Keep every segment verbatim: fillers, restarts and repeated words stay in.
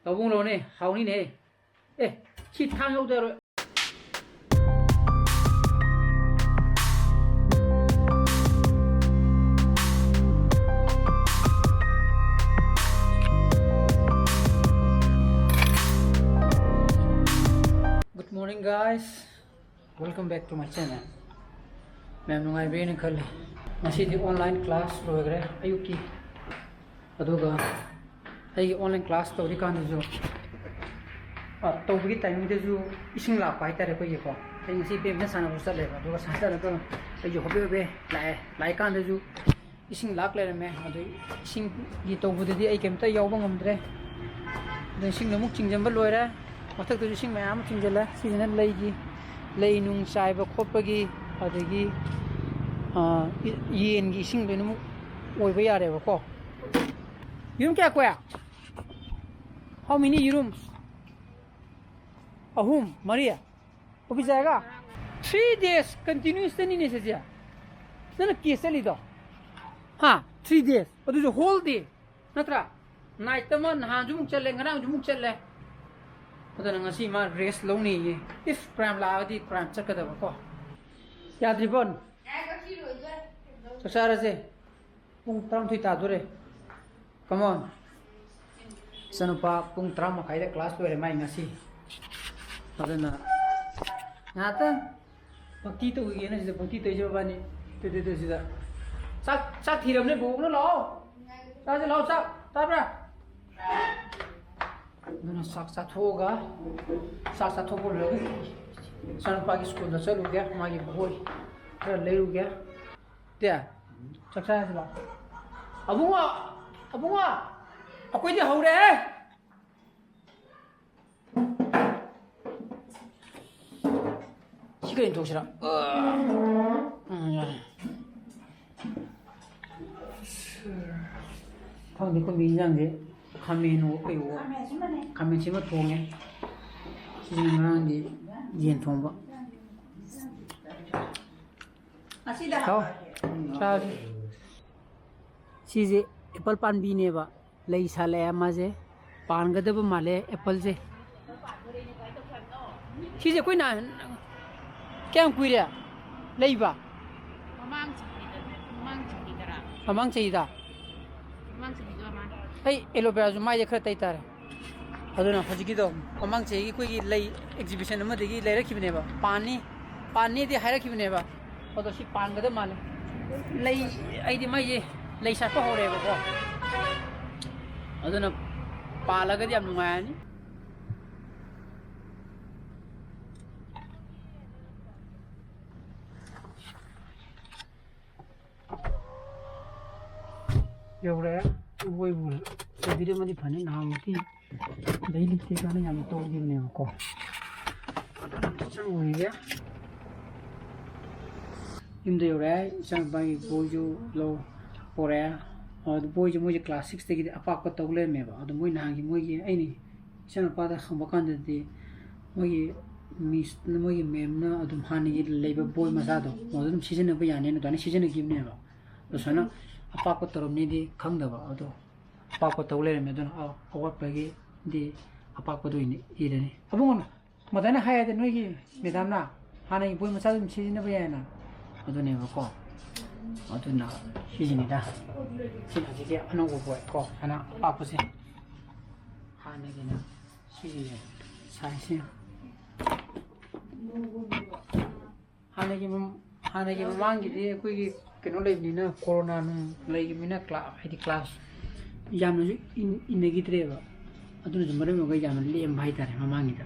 ꯇꯧꯕꯨꯡꯂꯣꯅꯦ, ꯍꯥꯎꯅꯤꯅꯦ꯫ ꯑꯦ, ꯁꯤ ꯊꯥꯡ ꯌꯧꯗ ꯌꯥꯔꯣꯏ꯫ Good morning, guys. Welcome back to my channel. ꯃꯌꯥꯝ ꯅꯨꯡꯉꯥꯏꯕꯤꯔꯦꯅ ꯈꯜꯂꯤ꯫ ꯉꯁꯤꯗꯤ online class ꯂꯣꯏꯈ꯭ꯔꯦ ꯑꯌꯨꯛꯀꯤ꯫ ꯑꯗꯨꯒ ꯑꯩꯒꯤ online class ꯇꯧꯔꯤꯀꯥꯟꯗꯁꯨ, ꯑ, ꯇꯧꯕꯒꯤ timingꯗꯁꯨ ꯏꯁꯤꯡ ꯂꯥꯛꯄ ꯍꯥꯏꯇꯥꯔꯦ ꯑꯩꯈꯣꯏꯒꯤꯀꯣ꯫ ꯑꯩ ꯉꯁꯤ badminton ꯁꯥꯟꯅꯕ ꯆꯠꯂꯦꯕ, ꯑꯗꯨꯒ ꯁꯥꯟꯅ ꯆꯠꯂꯒ ꯑꯩꯁꯨ ꯍꯣꯕꯦ ꯍꯣꯕꯦ ꯂꯥꯛꯑꯦ꯫ ꯂꯥꯛꯏꯀꯥꯟꯗꯁꯨ ꯏꯁꯤꯡ ꯂꯥꯛ ꯂꯩꯔꯝꯃꯦ꯫ ꯑꯗꯨ ꯏꯁꯤꯡꯒꯤ ꯇꯧꯕꯗꯗꯤ ꯑꯩ ꯀꯩꯝꯇ ꯌꯥꯎꯕ ꯉꯝꯗ꯭ꯔꯦ꯫ ꯑꯗꯨ ꯏꯁꯤꯡꯗꯣ ꯑꯃꯨꯛ ꯆꯤꯡꯁꯤꯟꯕ ꯂꯣꯏꯔꯦ꯫ ꯃꯊꯛꯇꯁꯨ ꯏꯁꯤꯡ ꯃꯌꯥꯝ ꯑꯃ ꯆꯤꯡꯁꯤꯜꯂꯦ꯫ ꯁꯤꯁꯤꯅ ꯂꯩꯒꯤ, ꯂꯩ ꯅꯨꯡ ꯆꯥꯏꯕ ꯈꯣꯠꯄꯒꯤ, ꯑꯗꯒꯤ, ꯑ, ꯏ-, ꯌꯦꯟꯒꯤ ꯏꯁꯤꯡ ꯂꯣꯏꯅꯃꯛ ꯑꯣꯏꯕ ꯌꯥꯔꯦꯕꯀꯣ꯫ ꯌꯦꯔꯨꯝ ꯀꯌꯥ ꯀꯣꯛꯑꯦ? How many ꯌꯦꯔꯨꯝ? ꯑꯍꯨꯝ, ꯃꯔꯤ? ꯑꯣꯐꯤꯁ ꯖꯥꯏꯒꯥ? Three days continuousꯅꯤꯅꯦ ꯁꯤꯁꯦ꯫ ꯅꯪꯅ case ꯆꯠꯂꯤꯗꯣ꯫ ꯍꯥ? Three days꯫ ꯑꯗꯨꯁꯨ whole day꯫ ꯅꯠꯇ꯭ꯔꯥ? Night ꯑꯃ ꯅꯍꯥꯟꯁꯨ ꯑꯃꯨꯛ ꯆꯠꯂꯦ, ꯉꯔꯥꯡꯁꯨ ꯑꯃꯨꯛ ꯆꯠꯂꯦ꯫ ꯑꯗꯨꯅ ꯉꯁꯤ ꯃꯥ rest ꯂꯧꯅꯤꯌꯦ꯫ If ꯄ꯭ꯔꯥꯏꯝ ꯂꯥꯛꯑꯒꯗꯤ ꯄ꯭ꯔꯥꯏꯝ ꯆꯠꯀꯗꯕꯀꯣ꯫ ꯌꯥꯗ꯭ꯔꯤꯕꯣ? ꯆꯥꯛ ꯆꯥꯔꯁꯦ꯫ ꯄꯨꯡ ꯇꯔꯥꯃꯥꯊꯣꯏ ꯇꯥꯗꯣꯔꯦ꯫ Come on꯫ ꯏꯆꯥꯅꯨꯄꯥ ꯄꯨꯡ ꯇꯔꯥ ꯃꯈꯥꯏꯗ class ꯂꯣꯏꯔꯦ ꯃꯥꯏ ꯉꯁꯤ꯫ ꯑꯗꯨꯅ ꯉꯥꯏꯍꯥꯛꯇꯪ ꯄꯪꯇꯤ ꯇꯧꯈꯤꯒꯦꯅ ꯁꯤꯗ ꯄꯪꯇꯤ ꯇꯧꯔꯤꯁꯦ ꯃꯕꯥꯅꯤ꯫ ꯇꯨ, ꯇꯨ, ꯇꯨ, ꯁꯤꯗ꯫ ꯆꯥꯛ, ꯆꯥꯛ ꯊꯤꯔꯕꯅꯦ, ꯕꯣꯕꯣꯛꯅ ꯂꯥꯛꯑꯣ꯫ ꯆꯥꯁꯦ ꯂꯥꯛꯑꯣ ꯆꯥꯛ꯫ ꯇꯥꯕ꯭ꯔꯥ? ꯑꯗꯨꯅ ꯆꯥꯛ ꯆꯥꯊꯣꯛꯑꯒ, ꯆꯥꯛ ꯆꯥꯊꯣꯛꯄ ꯂꯣꯏꯔꯒ ꯏꯆꯥꯅꯨꯄꯥꯒꯤ ꯁ꯭ꯀꯨꯜꯗ ꯆꯠꯂꯨꯒꯦ, ꯃꯥꯒꯤ ꯕꯣꯏ ꯈꯔ ꯂꯩꯔꯨꯒꯦ꯫ ꯇꯦ, ꯆꯥꯛ ꯆꯥꯔꯁꯤ ꯂꯥꯛꯑꯣ꯫ ꯑꯕꯨꯡꯉꯣ! ꯑꯕꯨꯡꯉꯣ! ꯑꯩꯈꯣꯏꯗꯤ ꯍꯧꯔꯦꯍꯦ! ꯁꯤ ꯀꯩꯅꯣ ꯇꯧꯁꯤꯔꯥ? ꯎꯝ, ꯌꯥꯔꯦ꯫ ꯈꯪꯗꯦ, ꯑꯩꯈꯣꯏ ꯃꯤ ꯏꯟꯖꯥꯡꯁꯦ ꯈꯥꯃꯦꯟꯋꯣ ꯀꯩꯋꯣ꯫ ꯈꯥꯃꯦꯟ ꯁꯤꯃ ꯊꯣꯡꯉꯦ꯫ ꯁꯤꯅ ꯉꯔꯥꯡꯒꯤ ꯌꯦꯟ ꯊꯣꯡꯕ꯫ ꯍꯥꯎ, ꯆꯥꯁꯤ꯫ ꯁꯤꯁꯦ apple ꯄꯥꯝꯕꯤꯅꯦꯕ, ꯂꯩ ꯁꯥꯠꯂꯛꯑꯦ ꯃꯥꯁꯦ꯫ ꯄꯥꯟꯒꯗꯕ ꯃꯥꯜꯂꯦ ꯑꯦꯄꯜꯁꯦ꯫ ꯁꯤꯁꯦ ꯑꯩꯈꯣꯏꯅ ꯀꯌꯥꯝ ꯀꯨꯏꯔꯦ ꯂꯩꯕ? ꯃꯃꯥꯡ ꯆꯍꯤꯗ ꯃꯃꯥꯡ ꯆꯍꯤꯗꯔꯥ? ꯃꯃꯥꯡ ꯆꯍꯤꯗ ꯃꯃꯥꯡ ꯆꯍꯤꯗ ꯃꯥ ꯑꯩ ꯑꯦꯂꯣꯕꯦꯔꯥꯁꯨ ꯃꯥꯏꯗ ꯈꯔ ꯇꯩ ꯇꯥꯔꯦ꯫ ꯑꯗꯨꯅ ꯍꯧꯖꯤꯛꯀꯤꯗꯣ ꯃꯃꯥꯡ ꯆꯍꯤꯒꯤ ꯑꯩꯈꯣꯏꯒꯤ ꯂꯩ ꯑꯦꯛꯖꯤꯕꯤꯁꯟ ꯑꯃꯗꯒꯤ ꯂꯩꯔꯛꯈꯤꯕꯅꯦꯕ꯫ ꯄꯥꯟꯅꯤ, ꯄꯥꯟꯅꯤꯗꯤ ꯍꯥꯏꯔꯛꯈꯤꯕꯅꯦꯕ꯫ ꯑꯗꯣ ꯁꯤ ꯄꯥꯟꯒꯗꯕ ꯃꯥꯜꯂꯦ꯫ ꯂꯩ, ꯑꯩꯗꯤ ꯃꯩꯁꯦ ꯂꯩ ꯁꯥꯠꯄ ꯍꯧꯔꯦꯕꯀꯣ꯫ ꯑꯗꯨꯅ ꯄꯥꯜꯂꯒꯗꯤ ꯌꯥꯝ ꯅꯨꯡꯉꯥꯏꯔꯅꯤ꯫ ꯌꯧꯔꯦ꯫ ꯏꯕꯣꯏꯕꯨ ꯆꯩꯕꯤꯔꯝꯃꯗꯤ ꯐꯅꯤ, ꯅꯍꯥꯟꯃꯨꯛꯀꯤ ꯂꯩ ꯂꯤꯛꯇꯤ ꯀꯥꯟꯅ ꯌꯥꯝ ꯇꯧꯈꯤꯕꯅꯦꯕꯀꯣ꯫ ꯑꯗꯨ ꯑꯝꯇ ꯆꯪꯉꯨꯈꯤꯒꯦ꯫ ꯌꯨꯝꯗ ꯌꯧꯔꯦ꯫ ꯏꯆꯥꯅꯨꯄꯥꯒꯤ ꯕꯣꯏꯁꯨ ꯂꯧ ꯄꯣꯔꯛꯑꯦ꯫ ꯑꯗꯨ ꯕꯣꯏꯁꯦ ꯃꯣꯏꯁꯦ ꯀ꯭ꯂꯥꯁ ꯁꯤꯛꯁꯇꯒꯤꯗꯤ ꯑꯄꯥꯛꯄ ꯇꯧ ꯂꯩꯔꯝꯃꯦꯕ꯫ ꯑꯗꯣ ꯃꯣꯏ ꯅꯍꯥꯟꯒꯤ ꯃꯣꯏꯒꯤ ꯑꯩꯅ ꯏꯆꯥꯅꯨꯄꯥꯗ ꯍꯪꯕ ꯀꯥꯟꯗꯗꯤ ꯃꯣꯏꯒꯤ ꯃꯤꯁ, ꯃꯣꯏꯒꯤ ꯃꯦꯝꯅ ꯑꯗꯨꯝ ꯍꯥꯟꯅꯒꯤ ꯂꯩꯕ ꯕꯣꯏ ꯃꯆꯥꯗꯣ ꯑꯗꯨ ꯑꯗꯨꯝ ꯁꯤꯖꯤꯟꯅꯕ ꯌꯥꯅꯤꯅ ꯑꯗꯨꯃꯥꯏꯅ ꯁꯤꯖꯤꯟꯅꯈꯤꯕꯅꯦꯕ꯫ ꯑꯗꯣ ꯁꯨꯃꯥꯏꯅ ꯑꯄꯥꯛꯄ ꯇꯧꯔꯝꯅꯤꯗꯤ ꯈꯪꯗꯕ꯫ ꯑꯗꯣ ꯑꯄꯥꯛꯄ ꯇꯧ ꯂꯩꯔꯝꯃꯦ꯫ ꯑꯗꯨꯅ ꯑ-, ꯑꯋꯥꯠꯄꯒꯤꯗꯤ ꯑꯄꯥꯛꯄꯗ ꯑꯣꯏꯅ ꯏꯔꯅꯤ꯫ ꯑꯕꯨꯡꯉꯣ, ꯃꯗꯥꯏꯅ ꯍꯥꯏ ꯍꯥꯏꯗꯤ ꯅꯣꯏꯒꯤ ꯃꯦꯗꯥꯝꯅ ꯍꯥꯟꯅꯒꯤ ꯕꯣꯏ ꯃꯆꯥꯗꯨ ꯑꯗꯨꯝ ꯁꯤꯖꯤꯟꯅꯕ ꯌꯥꯏꯅ꯫ ꯑꯗꯨꯅꯦꯕꯀꯣ꯫ ꯑꯗꯨꯅ ꯁꯤꯁꯤꯅꯤꯗ꯫ ꯁꯤꯅ ꯍꯧꯖꯤꯛꯀꯤ ꯑꯅꯧꯕ ꯕꯣꯏ ꯀꯣ, ꯁꯨꯃꯥꯏꯅ ꯑꯄꯥꯛꯄꯁꯦ꯫ ꯍꯥꯟꯅꯒꯤꯅ ꯁꯤꯒꯤ ꯁꯥꯏꯖꯁꯦ꯫ ꯍꯥꯟꯅꯒꯤ ꯃꯝ-, ꯍꯥꯟꯅꯒꯤ ꯃꯃꯥꯡꯒꯤꯗꯤ ꯑꯩꯈꯣꯏꯒꯤ ꯀꯩꯅꯣ ꯂꯩꯕꯅꯤꯅ, ꯀꯣꯔꯣꯅꯥ ꯅꯨꯡ ꯂꯩꯈꯤꯕꯅꯤꯅ ꯀ꯭ꯂꯥ-, ꯍꯥꯏꯗꯤ ꯀ꯭ꯂꯥꯁ ꯌꯥꯝꯅꯁꯨ ꯏꯟ-, ꯏꯟꯅꯈꯤꯗ꯭ꯔꯦꯕ꯫ ꯑꯗꯨꯅꯁꯨ ꯃꯔꯝ ꯑꯣꯏꯔꯒ ꯌꯥꯝꯅ ꯂꯦꯝꯕ ꯍꯥꯏꯇꯥꯔꯦ ꯃꯃꯥꯡꯒꯤꯗ꯫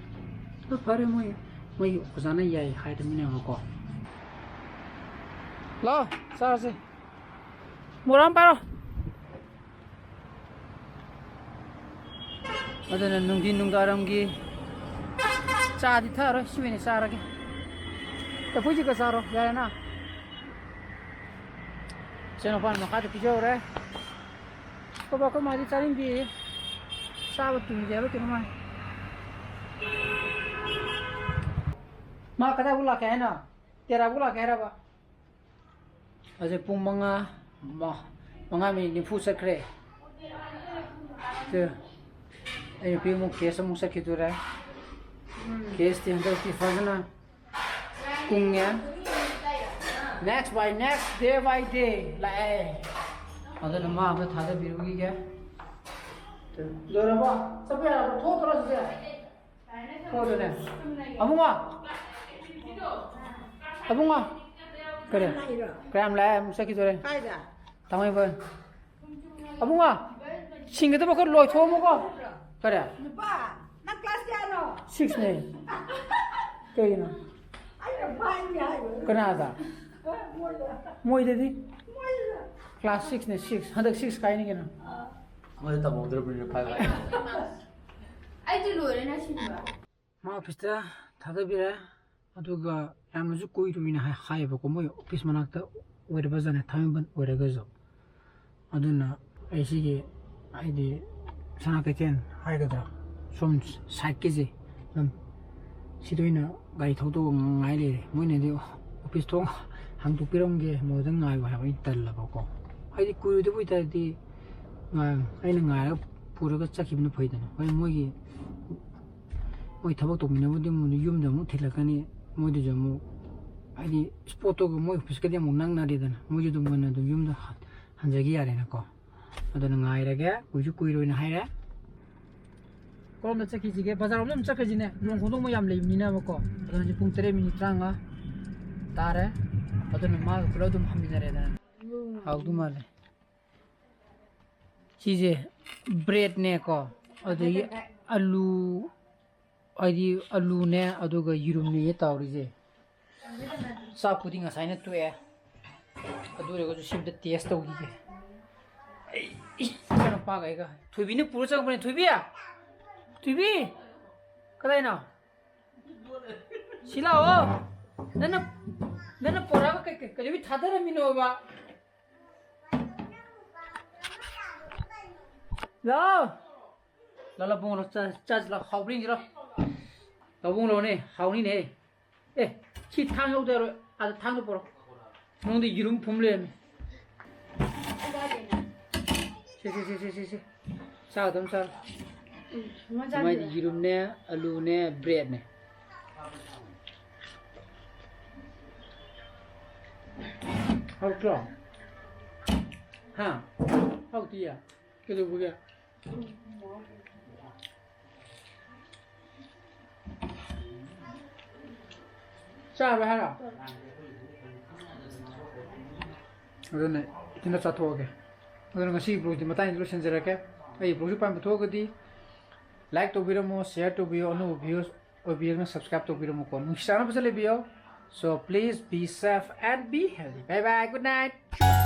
ꯑꯗꯣ ꯐꯔꯦ, ꯃꯣꯏ, ꯃꯣꯏꯒꯤ ꯑꯣꯖꯥꯅ ꯌꯥꯏ ꯍꯥꯏꯗꯕꯅꯤꯅꯕꯀꯣ꯫ ꯂꯥꯛꯑꯣ, ꯆꯥꯔꯁꯦ꯫ ꯃꯣꯔꯥ ꯑꯃ ꯄꯥꯏꯔꯣ꯫ ꯑꯗꯨꯅ ꯅꯨꯡꯊꯤꯟ ꯅꯨꯡꯗꯥꯡꯋꯥꯏꯔꯝꯒꯤ ꯆꯥꯗꯤ ꯊꯛꯑꯔꯣꯏ, ꯁꯤ ꯑꯣꯏꯅ ꯆꯥꯔꯒꯦ꯫ ꯂꯐꯨꯁꯤꯒ ꯆꯥꯔꯣ, ꯌꯥꯔꯦꯅ꯫ ꯏꯆꯥꯅꯨꯄꯥꯅ ꯃꯈꯥꯗ ꯄꯤꯖꯍꯧꯔꯦ꯫ ꯑꯩꯈꯣꯏ ꯕꯥ, ꯑꯩꯈꯣꯏ ꯃꯥꯗꯤ ꯆꯥꯅꯤꯡꯗꯦꯌꯦ꯫ ꯆꯥꯕ ꯇꯨꯝꯗꯦ ꯍꯥꯏꯕ ꯀꯩꯅꯣꯝ ꯍꯥꯏ꯫ ꯃꯥ ꯀꯗꯥꯏꯕꯨ ꯂꯥꯛꯀꯦ ꯍꯥꯏꯅꯣ? ꯇꯦꯔꯥꯕꯨ ꯂꯥꯛꯀꯦ ꯍꯥꯏꯔꯕ? ꯍꯧꯖꯤꯛ ꯄꯨꯡ ꯃꯉꯥ, ꯃ-, ꯃꯉꯥ ꯃꯤꯅꯤꯠ ꯅꯤꯐꯨ ꯆꯠꯈ꯭ꯔꯦ꯫ ꯁꯦ, ꯑꯩ ꯅꯨꯄꯤ ꯑꯃꯨꯛ ꯀꯦꯁ ꯑꯃꯨꯛ ꯆꯠꯈꯤꯗꯣꯔꯦ꯫ ꯀꯦꯁꯇꯤ ꯍꯟꯗꯛꯇꯤ ꯐꯖꯅ ꯀꯨꯡꯉꯦ꯫ Next by next, day by day ꯂꯥꯛꯑꯦ꯫ ꯑꯗꯨꯅ ꯃꯥ ꯑꯝꯇ ꯊꯥꯗꯕꯤꯔꯨꯈꯤꯒꯦ꯫ ꯂꯣꯏꯔꯕꯣ? ꯆꯠꯄ ꯌꯥꯔꯕꯣ? ꯊꯣꯛꯇ꯭ꯔꯣ ꯁꯤꯗꯤ? ꯊꯣꯛꯑꯗꯅꯦ꯫ ꯑꯕꯨꯡꯉꯣ! ꯑꯕꯨꯡꯉꯣ! ꯀꯔꯤ? ꯀꯌꯥꯝ ꯂꯥꯛꯑꯦ? ꯑꯃꯨꯛ ꯆꯠꯈꯤꯗꯣꯔꯦ꯫ ꯀꯥꯏꯗ? ꯊꯥꯡꯃꯩꯕꯟ꯫ ꯑꯕꯨꯡꯉꯣ! ꯁꯤꯡꯒꯗꯕ ꯈꯔ ꯂꯣꯏꯊꯣꯛꯑꯝꯃꯨꯀꯣ꯫ ꯀꯔꯤ? ꯅꯨꯄꯥ, ꯅꯪ ꯀ꯭ꯂꯥꯁ ꯀꯌꯥꯅꯣ? ꯁꯤꯛꯁꯅꯦ꯫ ꯀꯩꯒꯤꯅꯣ? ꯑꯩꯅ ꯐꯥꯏꯅꯤ ꯍꯥꯏꯕ꯫ ꯀꯅꯥꯗ? ꯃꯣꯏꯗ꯫ ꯃꯣꯏꯗꯗꯤ? ꯃꯣꯏꯗ꯫ ꯀ꯭ꯂꯥꯁ ꯁꯤꯛꯁꯅꯦ, ꯁꯤꯛꯁ꯫ ꯍꯟꯗꯛ ꯁꯤꯛꯁ ꯀꯥꯏꯅꯤ ꯀꯩꯅꯣ꯫ ꯑꯥ꯫ ꯑꯃꯗ ꯇꯝꯍꯧꯗ꯭ꯔꯕꯅꯤꯅ ꯐꯥꯏꯚ ꯍꯥꯏ꯫ ꯑꯩꯗꯤ ꯂꯣꯏꯔꯦꯅ ꯁꯤꯟꯕ꯫ ꯃꯥ ꯑꯣꯐꯤꯁꯇ ꯊꯥꯗꯕꯤꯔꯦ꯫ ꯑꯗꯨꯒ ꯌꯥꯝꯅꯁꯨ ꯀꯨꯏꯔꯨꯏꯅ ꯍꯥꯏ-, ꯍꯥꯏꯌꯦꯕꯀꯣ, ꯃꯣꯏ ꯑꯣꯐꯤꯁ ꯃꯅꯥꯛꯇ ꯑꯣꯏꯔꯕꯖꯥꯠꯅꯦ, ꯊꯥꯡꯃꯩꯕꯟ ꯑꯣꯏꯔꯒꯁꯨ꯫ ꯑꯗꯨꯅ ꯑꯩ ꯁꯤꯒꯤ, ꯍꯥꯏꯗꯤ, ꯁꯅꯥ ꯀꯩꯊꯦꯜ ꯍꯥꯏꯒꯗ꯭ꯔꯥ, ꯁꯣꯝ ꯁꯥꯏꯠꯀꯤꯁꯦ ꯑꯗꯨꯝ ꯁꯤꯗ ꯑꯣꯏꯅ ꯒꯥꯔꯤ ꯊꯧꯗꯣꯛꯑꯒ ꯉꯥꯏ ꯂꯩꯔꯦ꯫ ꯃꯣꯏꯅꯗꯤ ꯑꯣꯐꯤꯁ ꯊꯣꯡ ꯍꯥꯡꯗꯣꯛꯄꯤꯔꯝꯒꯦ, ꯃꯣꯏꯗ ꯉꯥꯏꯌꯨ ꯍꯥꯏꯕ ꯑꯩꯅ ꯇꯜꯂꯕꯀꯣ꯫ ꯍꯥꯏꯗꯤ ꯀꯨꯏꯔꯣꯏꯗꯕ ꯑꯣꯏꯇꯥꯔꯗꯤ ꯉꯥꯏ-, ꯑꯩꯅ ꯉꯥꯏꯔꯒ ꯄꯨꯔꯒ ꯆꯠꯈꯤꯕꯅ ꯐꯩꯗꯅ꯫ ꯍꯣꯏ, ꯃꯣꯏꯒꯤ, ꯃꯣꯏ ꯊꯕꯛ ꯇꯧꯃꯤꯟꯅꯕꯗꯤ ꯑꯃꯨꯛ ꯌꯨꯝꯗ ꯑꯃꯨꯛ ꯊꯤꯜꯂꯛꯀꯅꯤ, ꯃꯣꯏꯗꯁꯨ ꯑꯃꯨꯛ, ꯍꯥꯏꯗꯤ, ꯁ꯭ꯄꯣꯠꯇꯣ ꯃꯣꯏ ꯑꯣꯐꯤꯁꯀꯗꯤ ꯑꯃꯨꯛ ꯅꯛꯅꯔꯦꯗꯅ, ꯃꯣꯏꯁꯨ ꯑꯗꯨꯝ ꯉꯟꯅ ꯑꯗꯨꯝ ꯌꯨꯝꯗ ꯍꯟ-, ꯍꯟꯖꯒꯤ ꯌꯥꯔꯦꯅꯀꯣ꯫ ꯑꯗꯨꯅ ꯉꯥꯏꯔꯒꯦ, ꯀꯨꯏꯁꯨ ꯀꯨꯏꯔꯣꯏꯅ ꯍꯥꯏꯔꯦ꯫ ꯀꯔꯣꯝꯗ ꯆꯠꯈꯤꯁꯤꯒꯦ? ꯕꯖꯥꯔ ꯔꯣꯝꯗ ꯑꯗꯨꯝ ꯆꯠꯈ꯭ꯔꯁꯤꯅꯦ, ꯂꯨꯍꯣꯡ ꯈꯣꯡꯗꯣꯡꯕ ꯌꯥꯝ ꯂꯩꯕꯅꯤꯅꯕꯀꯣ꯫ ꯑꯗꯣ ꯍꯧꯖꯤꯛ ꯄꯨꯡ ꯇꯔꯦꯠ ꯃꯤꯅꯤꯠ ꯇꯔꯥꯃꯉꯥ ꯇꯥꯔꯦ꯫ ꯑꯗꯨꯅ ꯃꯥꯒ ꯄꯨꯂꯞ ꯑꯗꯨꯝ ꯍꯟꯃꯤꯟꯅꯔꯦꯗꯅ꯫ ꯍꯥꯎꯗꯧ ꯃꯥꯜꯂꯦ꯫ ꯁꯤꯁꯦ ꯕ꯭ꯔꯦꯗꯅꯦꯀꯣ, ꯑꯗꯒꯤ ꯑꯂꯨ, ꯍꯥꯏꯗꯤ ꯑꯂꯨꯅꯦ, ꯑꯗꯨꯒ ꯌꯦꯔꯨꯝꯅꯦ ꯇꯧꯔꯤꯁꯦ꯫ ꯆꯥꯛꯄꯨꯗꯤ ꯉꯁꯥꯏꯅ ꯇꯣꯛꯑꯦ, ꯑꯗꯨ ꯑꯣꯏꯔꯒꯁꯨ ꯁꯤꯝꯇ ꯇꯦꯁ ꯇꯧꯈꯤꯒꯦ꯫ ꯑꯩ, ꯏꯆꯥꯅꯨꯄꯥꯒ ꯑꯩꯒ꯫ ꯊꯣꯏꯕꯤꯅ ꯄꯨꯔ ꯆꯪꯉꯛꯄꯅꯦ꯫ ꯊꯣꯏꯕꯤ! ꯊꯣꯏꯕꯤ! ꯀꯗꯥꯏꯅꯣ? ꯁꯤ ꯂꯥꯛꯑꯣ꯫ ꯅꯪꯅ, ꯅꯪꯅ ꯄꯣꯔꯛꯑꯒ ꯀꯩ-, ꯀꯩ-, ꯀꯩꯗꯧꯕꯩ ꯊꯥꯗꯔꯝꯃꯤꯅꯣꯕ? ꯂꯥꯛꯑꯣ꯫ ꯂꯥꯛꯑꯣ, ꯂꯥꯛꯑꯣ, ꯕꯨꯡꯉꯣ, ꯂꯥꯛꯑꯣ, ꯆꯥ-, ꯆꯥꯁꯤ ꯂꯥꯛꯑꯣ, ꯍꯥꯎꯕ꯭ꯔꯥ ꯌꯦꯡꯁꯤ ꯂꯥꯛꯑꯣ꯫ ꯂꯥꯛꯑꯣ, ꯕꯨꯡꯉꯣ, ꯂꯥꯛꯑꯣꯅꯦ, ꯍꯥꯎꯅꯤꯅꯦ꯫ ꯑꯦ, ꯁꯤ ꯊꯥꯡ ꯌꯧꯗ ꯌꯥꯔꯣꯏ, ꯑꯥꯗ ꯊꯥꯡꯗꯣ ꯄꯣꯔꯛꯑꯣ꯫ ꯅꯉꯣꯟꯗ ꯌꯦꯔꯨꯝ ꯐꯨꯝ ꯂꯩꯔꯝꯃꯤ꯫ ꯁꯦ, ꯁꯦ, ꯁꯦ, ꯁꯦ, ꯁꯦ, ꯁꯦ꯫ ꯆꯥꯒꯗꯕ ꯆꯥꯔꯣ꯫ ꯃꯥꯏꯗꯤ ꯌꯦꯔꯨꯝꯅꯦ, ꯑꯂꯨꯅꯦ, ꯕ꯭ꯔꯦꯗꯅꯦ꯫ ꯍꯥꯎꯇ꯭ꯔꯣ? ꯍꯥ? ꯍꯥꯎꯇꯤꯌꯦ? ꯀꯩꯗꯧꯕꯒꯤ? ꯆꯥꯔꯣꯏ ꯍꯥꯏꯔꯣ? ꯑꯗꯨꯅ ꯏꯊꯟꯗ ꯆꯥꯊꯣꯛꯑꯒꯦ꯫ ꯑꯗꯨꯅ ꯉꯁꯤꯒꯤ vlogꯗꯤ ꯃꯇꯥꯡꯁꯤꯗ ꯂꯣꯏꯁꯤꯟꯖꯔꯒꯦ꯫ ꯑꯩꯒꯤ vlogꯁꯤ ꯄꯥꯝꯕ ꯊꯣꯛꯑꯒꯗꯤ like ꯇꯧꯕꯤꯔꯝꯃꯣ, share ꯇꯧꯕꯤꯌꯣ, ꯑꯅꯧꯕ viewers ꯑꯣꯏꯕꯤꯔꯒꯅ subscribe ꯇꯧꯕꯤꯔꯝꯃꯨꯀꯣ꯫ ꯅꯨꯡꯁꯤ ꯆꯥꯟꯅꯕꯁꯦ ꯂꯩꯕꯤꯌꯣ꯫ So please be safe and be healthy. Bye bye, good night.